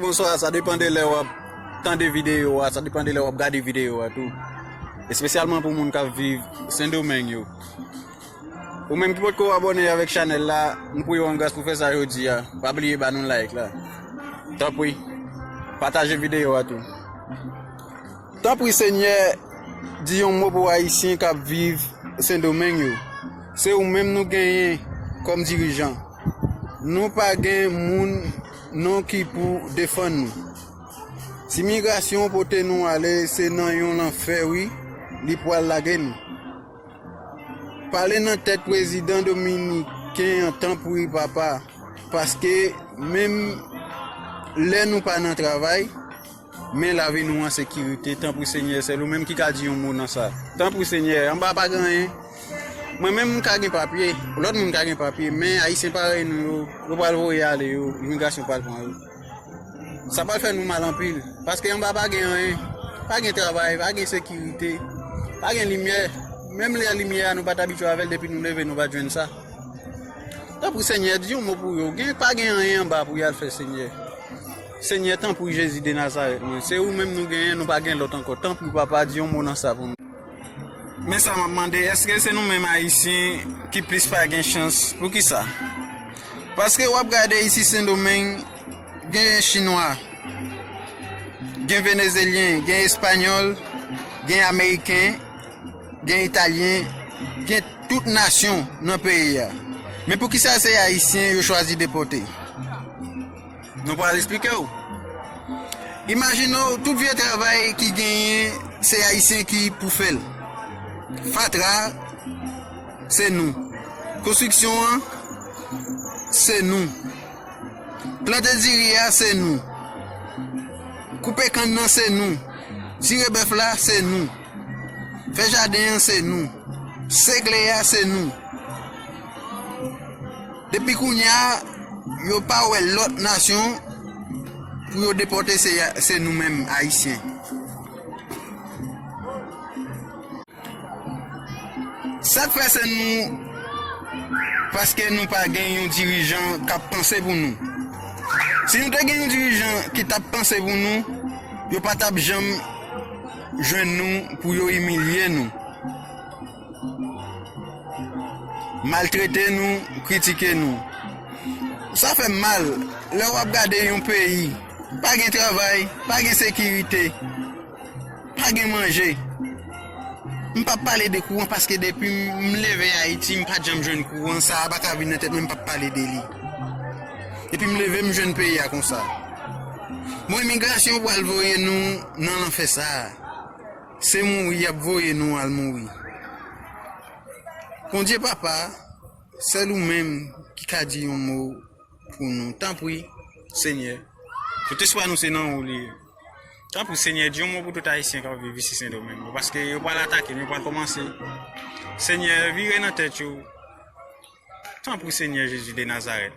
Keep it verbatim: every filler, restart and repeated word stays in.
Bonswa, sa depann de lè w ap tande videyo a, sa depann de lè w ap gade videyo a tou. Espesyalman pou moun k ap viv Sendomeng yo. Ou menm ki potko abòne avèk chanèl la, m priye w an gras pou fè sa jodi a. Pa bliye ba nou like la. Tanpri, pataje videyo a tou. Tanpri Senyè, di yon mo pou Ayisyen k ap viv Sendomeng yo. Se ou menm nou genyen kòm dirijan. Nou pa gen moun non ki pou defann nou. Si migrasyon pote nou ale, se nan yon lanfè wi, li pral lage nou. Pale nan tèt prezidan dominiken an tanpri papa, paske menm lè nou pa nan travay, men lavi nou an sekirite, tanpri Senyè, sèl ou menm ki ka di yon mo nan sa. Tanpri Senyè, anba pa gen anyen. Mwen menm m ka gen papye, lòt moun ka gen papye, men Ayisyen parèy nou yo, yo pral voye ale yo, imigrasyon pral pran yo. Sa pral fè nou mal anpil, paske anba pa gen anyen, pa gen travay, pa gen sekirite, pa gen limyè. Menm lè limyè a nou pa t abitye avè l, depi nou leve nou pa t jwenn sa. Tanpri Senyè, di yon mo pou yo. Gen, pa gen anyen anba pou y al fè Senyè. Senyè, tanpri Jezi de Nazarèt, mwen. Se ou menm nou genyen, nou pa gen lòt ankò. Tanpri, papa, di yon mo nan sa pou nou. Men sa m ap mande, èske se nou menm Ayisyen ki plis pa gen chans? Poukisa? Paske w ap gade isi Sendomeng, gen Chinwa, gen Venezelyen, gen Espanyòl, gen Ameriken, gen Italyen, gen tout nasyon nan peyi a. Men poukisa se Ayisyen yo chwazi depòte? Nou pral esplike w. Imajine w, tout vye travay ki genyen, se Ayisyen ki pou fè l. Fatra, se nou. Konstriksyon an, se nou. Plante diri a, se nou. Koupe kann nan, se nou. Tire bèf la, se nou. Fè jaden an, se nou. Segle a, se nou. Depi kounye a, yo pa wè lòt nasyon pou yo depòte, se, se nou menm, Ayisyen. Sa k fè se nou, paske nou pa gen yon dirijan k ap panse pou nou. Si nou te gen yon dirijan ki t ap panse pou nou, yo pa t ap janm jwenn nou pou yo imilye nou, maltrete nou, kritike nou. Sa fè m mal lè w ap gade yon peyi, pa gen travay, pa gen sekirite, pa gen manje. M p ap pale de kouran paske depi m leve Ayiti, m pa t janm jwenn kouran. Sa a pa ka vin nan tèt mwen, m p ap pale de li. Depi m leve, m jwenn peyi a konsa. Bon, imigrasyon pral voye nou nan lanfè sa a. Se mouri y ap voye nou al mouri. Bondye Papa, sèl ou menm ki ka di yon mo pou nou. Tanpri, Senyè. Tout espwa nou se nan ou li ye. Tanpri, Senyè, di yon mo pou tout Ayisyen k ap viv isi Sendomeng yo, paske yo pral atake nou, yo pral kòmanse. Senyè, vire nan tèt yo. Tanpri, Senyè Jezi de Nazarèt.